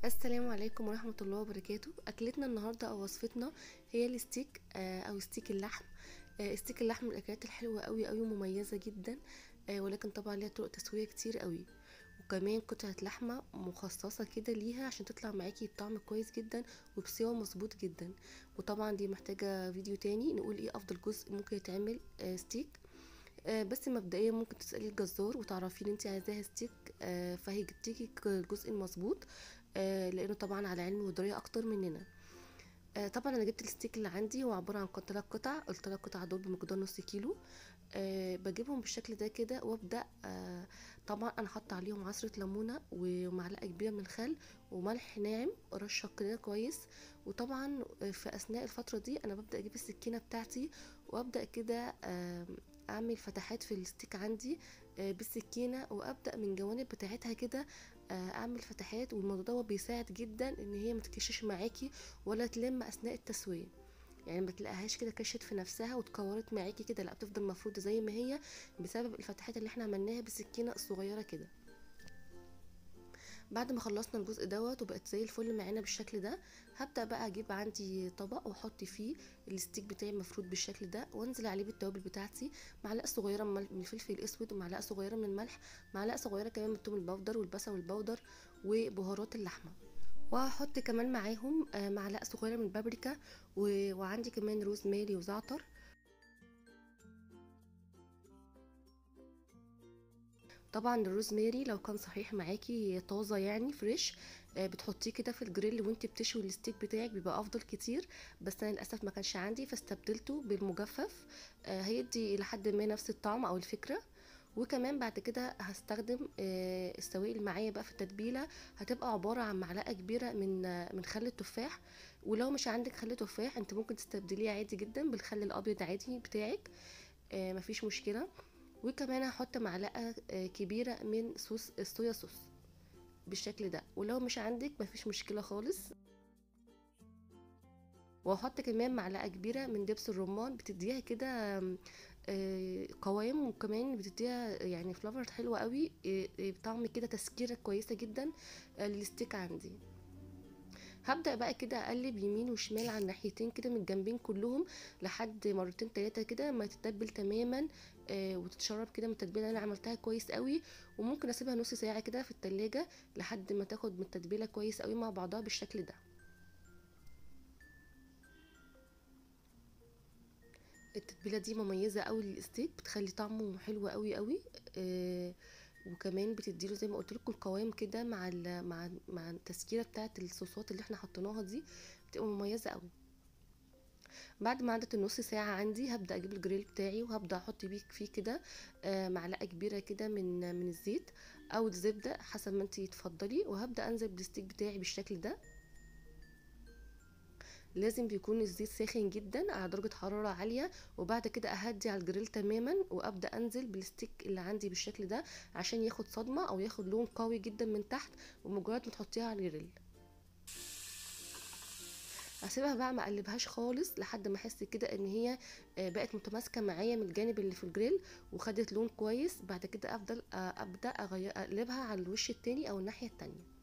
السلام عليكم ورحمة الله وبركاته. أكلتنا النهاردة أو وصفتنا هي الستيك أو ستيك اللحم. ستيك اللحم من الأكلات الحلوة قوي قوي ومميزة جدا، ولكن طبعا ليها طرق تسوية كتير قوي، وكمان قطعة لحمة مخصصة كده ليها عشان تطلع معاكي بطعم كويس جدا وبسوا مظبوط جدا. وطبعا دي محتاجة فيديو تاني نقول ايه أفضل جزء ممكن يتعمل ستيك. بس مبدئيا ممكن تسألي الجزار وتعرفي ان انت عايزاها ستيك، فهيديكي الجزء المظبوط، لانه طبعا على علم ودراية اكتر مننا. طبعا انا جبت الستيك اللي عندي، هو عبارة عن 3 قطع، الثلاث قطع دول بمقدار نص كيلو. بجيبهم بالشكل ده كده وابدا. طبعا انا حاطه عليهم عصره ليمونه ومعلقة كبيرة من الخل وملح ناعم، رشه كده كويس. وطبعا في اثناء الفترة دي انا ببدا اجيب السكينة بتاعتي وابدا كده اعمل فتحات في الستيك عندي بالسكينة، وابدا من جوانب بتاعتها كده اعمل فتحات. والموضوع ده بيساعد جدا ان هي ما تكشش معاكي ولا تلم اثناء التسوية، يعني ما تلاقيهاش كده كشت في نفسها وتكورت معاكي كده، لا بتفضل مفروده زي ما هي بسبب الفتحات اللي احنا عملناها بالسكينة الصغيرة كده. بعد ما خلصنا الجزء دوت وبقت زي الفل معانا بالشكل ده، هبدا بقى اجيب عندي طبق واحط فيه الستيك بتاعي المفروض بالشكل ده، وانزل عليه بالتوابل بتاعتي، معلقه صغيرة من الفلفل الاسود، ومعلقة صغيرة من الملح، معلقه صغيرة كمان من الثوم ال powder والبصل ال powder وبهارات اللحمة، وهحط كمان معاهم معلقه صغيرة من البابريكا، وعندي كمان روزماري وزعتر. طبعا الروزماري لو كان صحيح معاكي طازة يعني fresh، بتحطيه كده في الجريل وانت بتشوي الستيك بتاعك بيبقى افضل كتير، بس انا للاسف ما كانش عندي فاستبدلته بالمجفف، هيدي لحد ما نفس الطعم او الفكرة. وكمان بعد كده هستخدم السوائل اللي معايا بقى في التتبيله، هتبقى عبارة عن معلقه كبيرة من خل التفاح، ولو مش عندك خل تفاح انت ممكن تستبدليه عادي جدا بالخل الابيض عادي بتاعك، مفيش مشكلة. وكمان هحط معلقه كبيرة من صوص الصويا صوص بالشكل ده، ولو مش عندك مفيش مشكلة خالص. وهحط كمان معلقه كبيرة من دبس الرمان، بتديها كده قوام، وكمان بتديها يعني flavor حلوة قوي، طعم كده تسكيره كويسة جدا للستيك عندي. هبدأ بقى كده اقلب يمين وشمال على الناحيتين كده من الجنبين كلهم لحد مرتين تلاتة كده ما تتبل تماما، وتتشرب كده من التتبيله اللي انا عملتها كويس قوي. وممكن اسيبها نص ساعة كده في التلاجة لحد ما تاخد من التتبيله كويس قوي مع بعضها بالشكل ده. التتبيله دي مميزة قوي للستيك، بتخلي طعمه حلو قوي قوي، وكمان بتديله زي ما قلت لكم القوام كده مع مع مع التسكيره بتاعه الصوصات اللي احنا حطيناها دي، بتبقى مميزة قوي. بعد ما عدت النص ساعة عندي هبدا اجيب الجريل بتاعي وهبدا احط بيه فيه كده معلقه كبيرة كده من الزيت او الزبدة حسب ما انتي تفضلي، وهبدا انزل بالستيك بتاعي بالشكل ده. لازم بيكون الزيت ساخن جدا على درجة حرارة عالية، وبعد كده اهدي على الجريل تماما وابدأ انزل بالستيك اللي عندي بالشكل ده عشان ياخد صدمة او ياخد لون قوي جدا من تحت. ومجرد ما تحطيها على الجريل هسيبها بقى ما اقلبهاش خالص لحد ما احس كده ان هي بقت متماسكة معايا من الجانب اللي في الجريل وخدت لون كويس. بعد كده افضل ابدأ اقلبها على الوش التاني او الناحية التانية.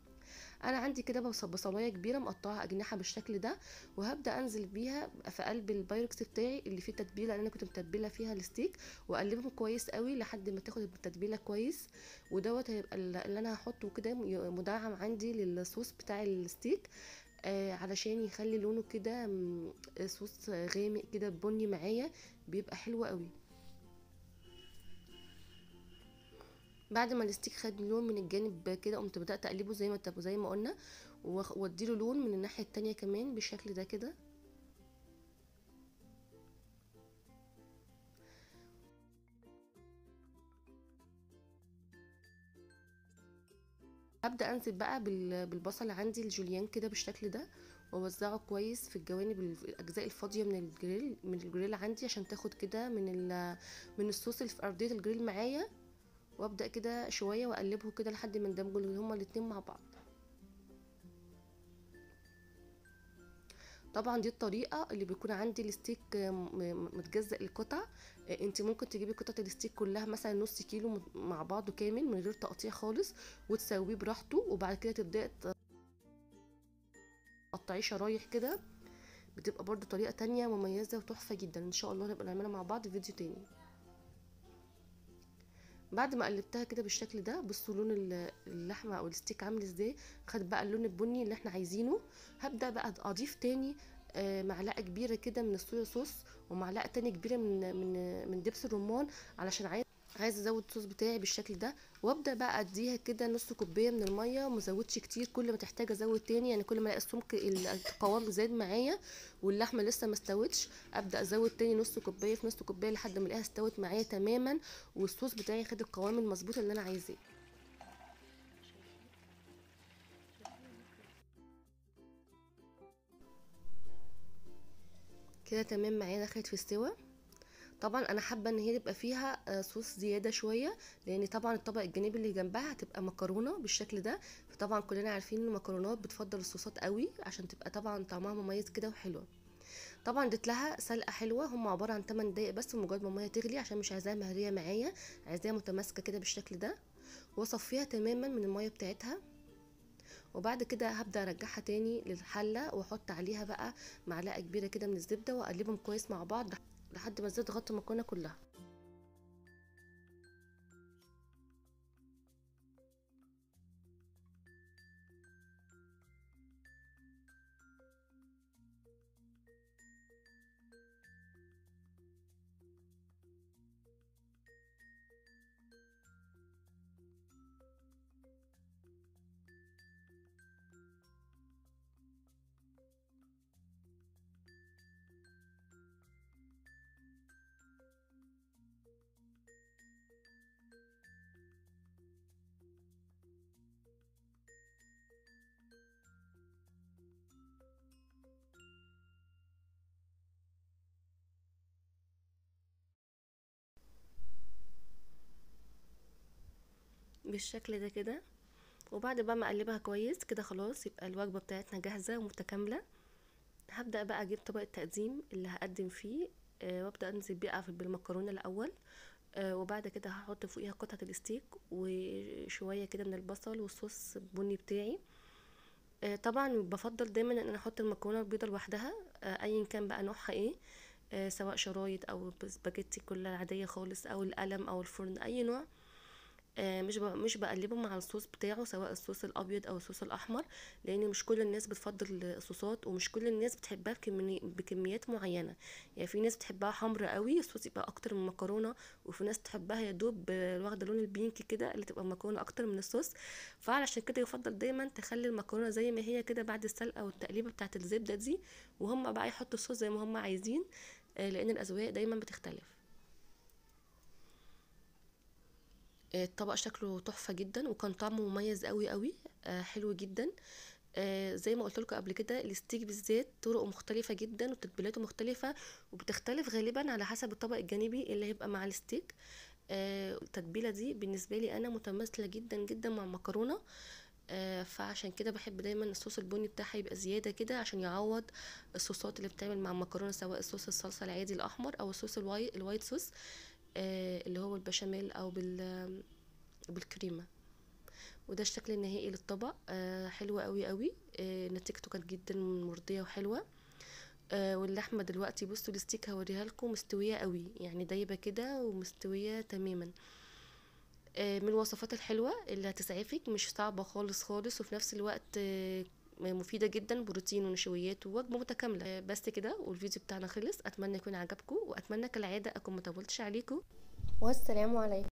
انا عندي كده بصلايه كبيرة مقطعه اجنحة بالشكل ده، وهبدا انزل بيها في قلب البايركس بتاعي اللي فيه تتبيله اللي انا كنت متبله فيها الستيك، واقلبهم كويس قوي لحد ما تاخد التتبيله كويس. ودوت هيبقى اللي انا هحطه كده مدعم عندي للصوص بتاع الستيك، علشان يخلي لونه كده صوص غامق كده بني معايا، بيبقى حلو قوي. بعد ما الستيك خد لون من الجانب كده قمت بدات اقلبه زي ما قلنا، واديله لون من الناحية التانية كمان بالشكل ده كده. هبدا انزل بقى بالبصل عندي الجوليان كده بالشكل ده، واوزعه كويس في الجوانب الاجزاء الفاضيه من الجريل عندي عشان تاخد كده من الصوص اللي في ارضية الجريل معايا. وابدا كده شوية واقلبه كده لحد ما اندمجوا هما الاتنين مع بعض. طبعا دي الطريقة اللي بيكون عندي الستيك متجزأ القطع. انت ممكن تجيبي قطعه الستيك كلها مثلا نص كيلو مع بعضه كامل من غير تقطيع خالص، وتسويه براحته، وبعد كده تبداي تقطعيه شرايح كده، بتبقى برده طريقه تانية مميزة وتحفه جدا. ان شاء الله نبقى نعملها مع بعض فيديو تاني. بعد ما قلبتها كده بالشكل ده، بصوا لون اللحمة او الستيك عامل ازاي، خد بقى اللون البني اللي احنا عايزينه. هبدا بقى اضيف تاني معلقه كبيرة كده من الصويا صوص، ومعلقة تاني كبيرة من من من دبس الرمان، علشان عايزه ازود الصوص بتاعي بالشكل ده. وابدا بقى اديها كده نص كوباية من المية، وما ازودش كتير، كل ما تحتاج ازود تاني، يعني كل ما الاقي السمك القوام زاد معايا واللحمة لسه ما استوتش ابدا ازود تاني نص كوباية في نص كوباية لحد ما الاقيها استوت معايا تماما والصوص بتاعي خد القوام المظبوط اللي انا عايزاه. كده تمام معايا، دخلت في السوا. طبعا انا حابة ان هي تبقى فيها صوص زيادة شوية، لان طبعا الطبق الجانبي اللي جنبها هتبقى مكرونه بالشكل ده، فطبعا كلنا عارفين ان المكرونات بتفضل الصوصات قوي عشان تبقى طبعا طعمها مميز كده وحلوه. طبعا اديت لها سلقه حلوة، هم عبارة عن 8 دقايق بس، مجرد ما المية تغلي، عشان مش عايزاها مهريه معايا، عايزاها متماسكة كده بالشكل ده. واصفيها تماما من المية بتاعتها، وبعد كده هبدا ارجعها تاني للحله، واحط عليها بقى معلقه كبيرة كده من الزبدة، واقلبهم كويس مع بعض لحد ما الزيت غطى المكرونه كلها. بالشكل ده كده. وبعد بقى ما اقلبها كويس كده خلاص، يبقى الوجبة بتاعتنا جاهزة ومتكامله. هبدا بقى اجيب طبق التقديم اللي هقدم فيه، وابدا انزل بقى بالمكرونه الاول، وبعد كده هحط فوقيها قطعه الستيك وشوية كده من البصل والصوص البني بتاعي. طبعا بفضل دايما ان انا احط المكرونه البيضاء لوحدها، ايا كان بقى نوعها ايه، سواء شرايط او سباجيتي كلها عادية خالص، او القلم او الفرن، اي نوع. مش بقلبه مع الصوص بتاعه، سواء الصوص الابيض او الصوص الاحمر، لان مش كل الناس بتفضل الصوصات، ومش كل الناس بتحبها بكميات معينة. يعني في ناس بتحبها حمرا قوي، الصوص يبقى اكتر من المكرونه، وفي ناس تحبها يا دوب واخده لون ال pink كده اللي تبقى المكرونه اكتر من الصوص. فعلشان كده يفضل دايما تخلي المكرونه زي ما هي كده بعد السلقه والتقليبه بتاعه الزبدة دي، وهم بقى يحطوا الصوص زي ما هم عايزين، لان الاذواق دايما بتختلف. الطبق شكله تحفة جدا، وكان طعمه مميز قوي قوي، حلو جدا. زي ما قلت لكم قبل كده، الستيك بالذات طرقه مختلفة جدا وتتبيلاته مختلفة، وبتختلف غالبا على حسب الطبق الجانبي اللي هيبقى مع الستيك. التتبيلة دي بالنسبة لي انا متماثلة جدا جدا مع المكرونة، فعشان كده بحب دايما الصوص البني بتاعها يبقى زيادة كده عشان يعوض الصوصات اللي بتعمل مع المكرونة، سواء الصوص الصلصة العادي الاحمر او الصوص ال white sauce اللي هو البشاميل او بالكريمه. وده الشكل النهائي للطبق، حلو قوي قوي، نتيجته كانت جدا مرضية وحلوه. واللحمة دلوقتي بصوا الستيك هوريها لكم مستوية قوي، يعني دايبه كده ومستويه تماما. من الوصفات الحلوة اللي هتسعفك، مش صعبة خالص خالص، وفي نفس الوقت مفيدة جدا، بروتين ونشويات ووجبه متكاملة. بس كده، والفيديو بتاعنا خلص. اتمنى يكون عجبكم، واتمنى كالعادة اكون مطولتش عليكم، والسلام عليكم.